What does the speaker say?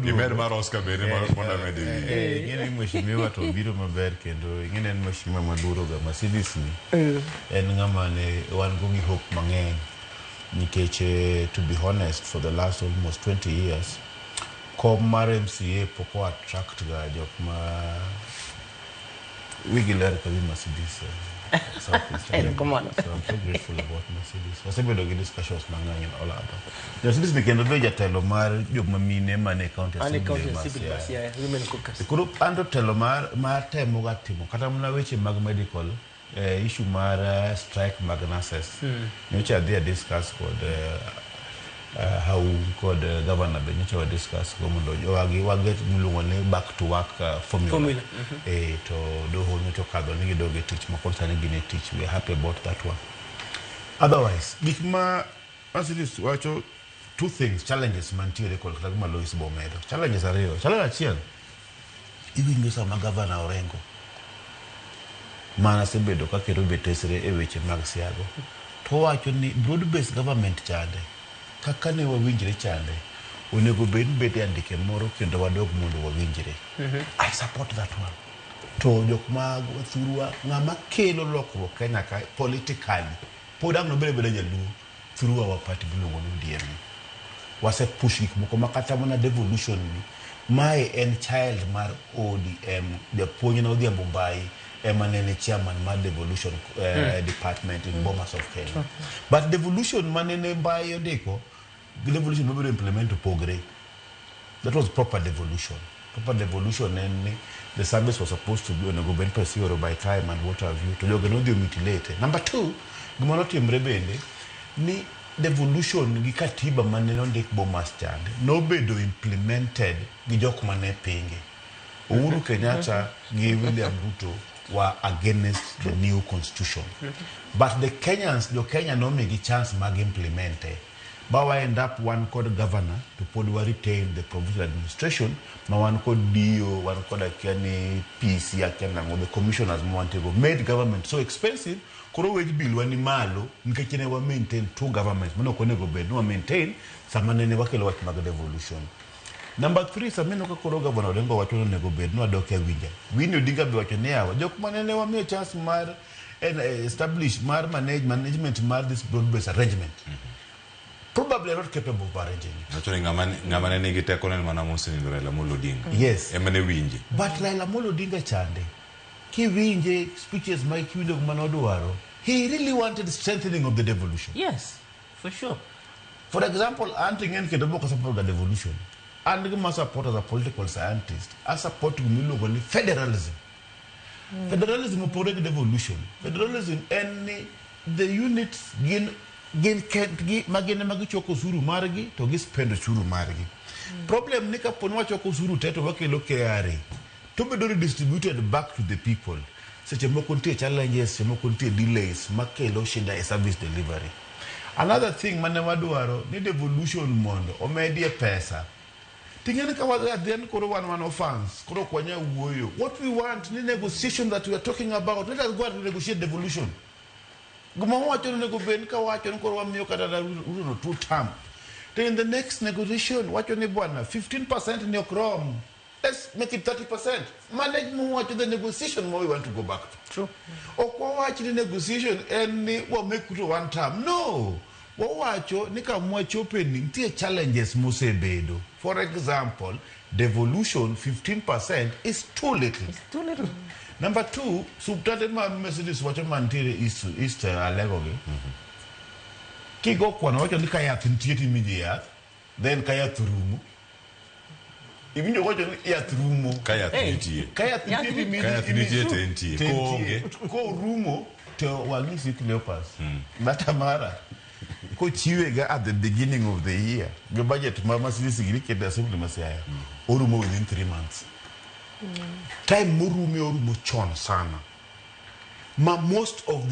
Imed mar Oscar bende mondo amed e wiye. Ing'e ni mheshimiwa to obiro maber, kendo ing'e ni en mheshimiwa maluoro ga Mercedes ni. En ng'ama ne wan go gi hope mang'eny nikech, to be honest, for the last almost 20 years kom mar MCA pok o attract ga jok ma wigi ler ka wi Mercedes, South East. Erokamano. So I'm so grateful about Mercedes. Wasebedo gi discussions mang'eny and all other. Mercedes ni kendo be jatelo mar jok ma mine mane county Ane assembly county ma assembly Siaya. ma Siaya, women caucus. Koro anto telo mar temo ga timo kata mana weche mag medical, issue mar strike mag nurses. Nyocha adhi a discuss kod how kod governor be nyocha wa discuss go mondo wagi waget miluongo ni back to work formula. Formula. To doho nyocha okadho ni gidog e tich ma koro sani gin e tich. We are happy about that one. Otherwise, gik ma Mercedes wacho, two things, challenges mantiere kod kata gima Lois bomedo. Challenges ariyo. Challenge achiel, iwinjo sama Governor Orengo mana sebedo ka keto betesre e weche mag siago to wacho ni broad based government chande kaka ne wawinjre chande onego bed ni bet e andike moro kendo wadog mondo wawinjre. I support that one. To jok ma thurwa, ng'ama kelo lokruok Kenya ka politically pod ang' nobed abeda jaluo through our party miluongo ni ODM. Wase push gik moko ma kata mana devolution ni mae en child mar ODM. Japuonj na Odhiambo Mbai ema nene chairman mar devolution department in Bomas of Kenya. But devolution manene Mbai ondiko gi devolution mabiro implement opogre. That was proper devolution. Proper devolution en ni the service was supposed to be onego bed pesa ioro by time and what have you, to jogo nodhi omutilate. Number two, gima notimre bende ni devolution gi katiba mane nondik Bomas chande nobedo implemented gi jok mane pinge. Uhuru Kenyatta gi William Ruto were against the new constitution, but the Kenyans, jo Kenya nomigi chance mag implemente ba wa end up wan kod governor to pod wa retain the provincial administration ma wan kod DO, wan kod akia ni PC, akia nang'o, the commissioners ma wantie go made government so expensive. Koro wage bill wa ni malo nikech ne wa maintain two governments mane ok onego bed ni wa maintain sama nene wakelo wach mag devolution. Number three, sama ineno ka koro Governor Orengo wacho ni onego bed ni wadok e winja. Winnie Odinga be wacho ni yawa, jok manene wamiyo chance mar establish mar management mar this broad based arrangement probably are not capable of arranging it. Wacho ni ng'ama ne nigi teko ne en mana mosenindo, Raila Amolo Odinga. Yes. Ema ne winje. But Raila Amolo Odinga chande, kiwinje speeches ma kiwinjo gima nodwaro, he really wanted strengthening of the devolution. Yes, for sure. For example, an to ing'eni kendo mok support ga devolution. An gima support as a political scientist, I support gima iluongo ni federalism. Federalism opogore gi devolution. Federalism en ni the units gin kendgi ma gin ema gichoko osuru margi to gispend osuru margi. Problem ni kapo ni wachoko osuru te to wakelo KRA to bedo redistributed back to the people. Seche moko nitie challenges, seche moko nitie delays makelo shida e service delivery. Another thing mane wadwaro ni devolution mondo omedie pesa. Ting'eni ka wadhi adhiya ni koro wan orphans, koro ok wanyal wuoyo. What we want ni negotiation that we are talking about, let us go and negotiate devolution. Gima wawacho ni onego bed ni ka wacho ni koro wamiyo kata Ruto no two term. To in the next negotiation wacho ni bwana 15% ni ok rom. Let's make it 30%. Manage muwacho the negotiation ma we want to go back to. True. Ok wawach ni negotiation en ni wa make Ruto one term. No. Wawacho ni kamwachope ni nitie challenges mosebedo. For example, devolution 15% is too little. It's too little. Number two, suptande ma Mercedes wacho mantiere East Alego gi. Kigo kwano wacho ni ka yath nitie timiyi ji yath, then ka yath rumo. Iwinjo wacho ni yath rumo. Ka yath Hey. nitie. Ka yath nitie timiyi Ka yath nitie to entie. to Koonge. Korumo to wang'isi Cleopas. Matamara. Kochiwe ga at the beginning of the year. Gi budget ma Mercedes gini keto e assembly ma Siaya. Orumo within 3 months. Time morume orumo chon sana. Ma most of the